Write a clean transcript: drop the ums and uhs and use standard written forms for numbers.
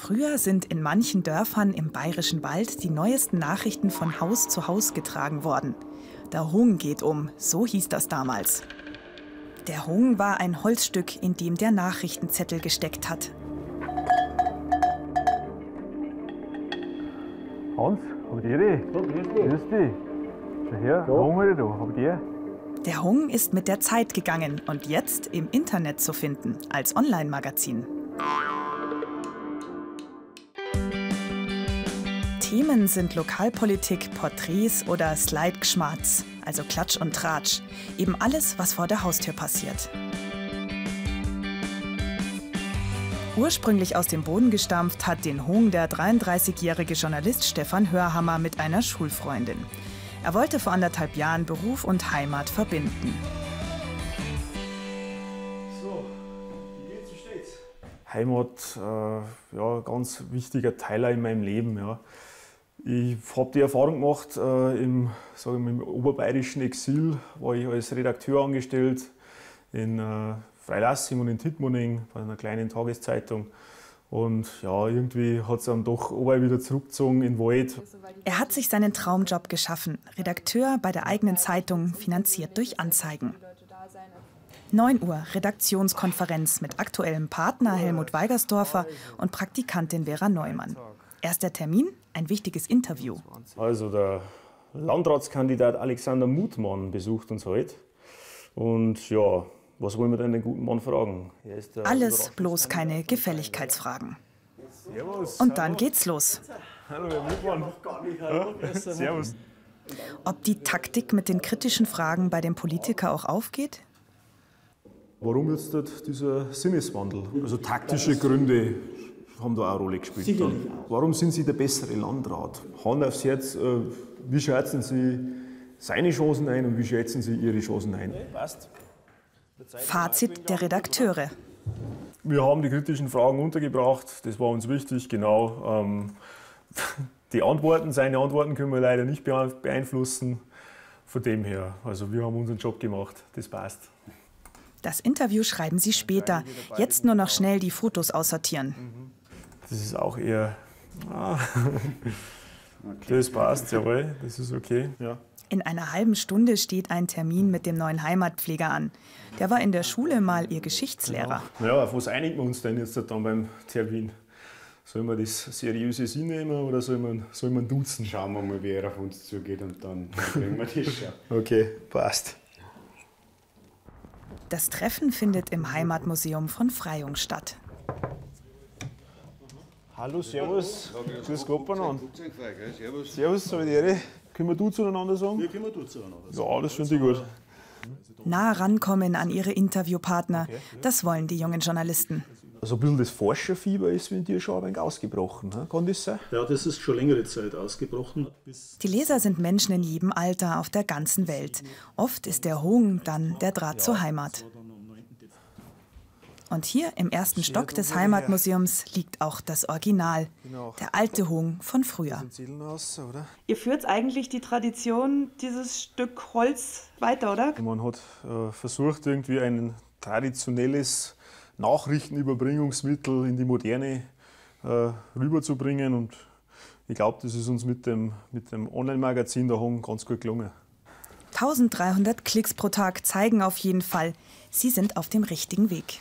Früher sind in manchen Dörfern im Bayerischen Wald die neuesten Nachrichten von Haus zu Haus getragen worden. Der Hung geht um, so hieß das damals. Der Hung war ein Holzstück, in dem der Nachrichtenzettel gesteckt hat. Hans, hab ich die? Grüß dich. Schau her, Hung hab ich da, hab ich die? Der Hung ist mit der Zeit gegangen und jetzt im Internet zu finden, als Online-Magazin. Themen sind Lokalpolitik, Porträts oder Slide-Gschmatz, also Klatsch und Tratsch. Eben alles, was vor der Haustür passiert. Ursprünglich aus dem Boden gestampft hat den Hung der 33-jährige Journalist Stefan Hörhammer mit einer Schulfreundin. Er wollte vor 1,5 Jahren Beruf und Heimat verbinden. So, wie geht's, wie steht's? Heimat, ja, ganz wichtiger Teil in meinem Leben. Ja. Ich habe die Erfahrung gemacht, im oberbayerischen Exil war ich als Redakteur angestellt in Freilassing und in Tittmoning bei einer kleinen Tageszeitung. Und ja, irgendwie hat es dann doch wieder zurückgezogen in den Wald. Er hat sich seinen Traumjob geschaffen, Redakteur bei der eigenen Zeitung, finanziert durch Anzeigen. 9 Uhr, Redaktionskonferenz mit aktuellem Partner Helmut Weigersdorfer und Praktikantin Vera Neumann. Erster Termin, ein wichtiges Interview. Also der Landratskandidat Alexander Muthmann besucht uns heute. Und ja, was wollen wir denn den guten Mann fragen? Er ist der Alles, bloß keine Gefälligkeitsfragen. Servus. Und dann geht's los. Hallo, Herr Muthmann. Ja, servus. Ob die Taktik mit den kritischen Fragen bei dem Politiker auch aufgeht? Warum jetzt dieser Sinneswandel? Also taktische Gründe haben da auch eine Rolle gespielt. Sicherlich dann. Warum sind Sie der bessere Landrat? Hand aufs Herz, wie schätzen Sie seine Chancen ein und wie schätzen Sie Ihre Chancen ein? Passt. Fazit der Redakteure. Wir haben die kritischen Fragen untergebracht, das war uns wichtig, genau. Die Antworten, seine Antworten können wir leider nicht beeinflussen. Von dem her, also wir haben unseren Job gemacht, das passt. Das Interview schreiben Sie später. Jetzt nur noch schnell die Fotos aussortieren. Das ist auch eher... Ah. Das passt, jawohl, das ist okay. Ja. In einer halben Stunde steht ein Termin mit dem neuen Heimatpfleger an. Der war in der Schule mal ihr Geschichtslehrer. Genau. Ja, auf was einigen wir uns denn jetzt dann beim Termin? Sollen wir das seriöse Sie nehmen oder soll man duzen? Schauen wir mal, wie er auf uns zugeht und dann kriegen wir das schon. Okay, passt. Das Treffen findet im Heimatmuseum von Freyung statt. Hallo, servus. Grüß Gott beieinander. Servus, hab ich die Ehre. Können wir du zueinander sagen? Ja, können wir du zueinander sagen. Ja, das finde ich gut. Nah rankommen an ihre Interviewpartner, das wollen die jungen Journalisten. Also ein bisschen das Forscherfieber ist in dir schon ein wenig ausgebrochen, ne? Kann das sein? Ja, das ist schon längere Zeit ausgebrochen. Die Leser sind Menschen in jedem Alter auf der ganzen Welt. Oft ist der Hung dann der Draht zur Heimat. Und hier im ersten Stock des Heimatmuseums liegt auch das Original, der alte Hung von früher. Ihr führt eigentlich die Tradition, dieses Stück Holz weiter, oder? Man hat versucht, irgendwie ein traditionelles Nachrichtenüberbringungsmittel in die Moderne rüberzubringen. Und ich glaube, das ist uns mit dem Online-Magazin der Hung ganz gut gelungen. 1300 Klicks pro Tag zeigen auf jeden Fall, Sie sind auf dem richtigen Weg.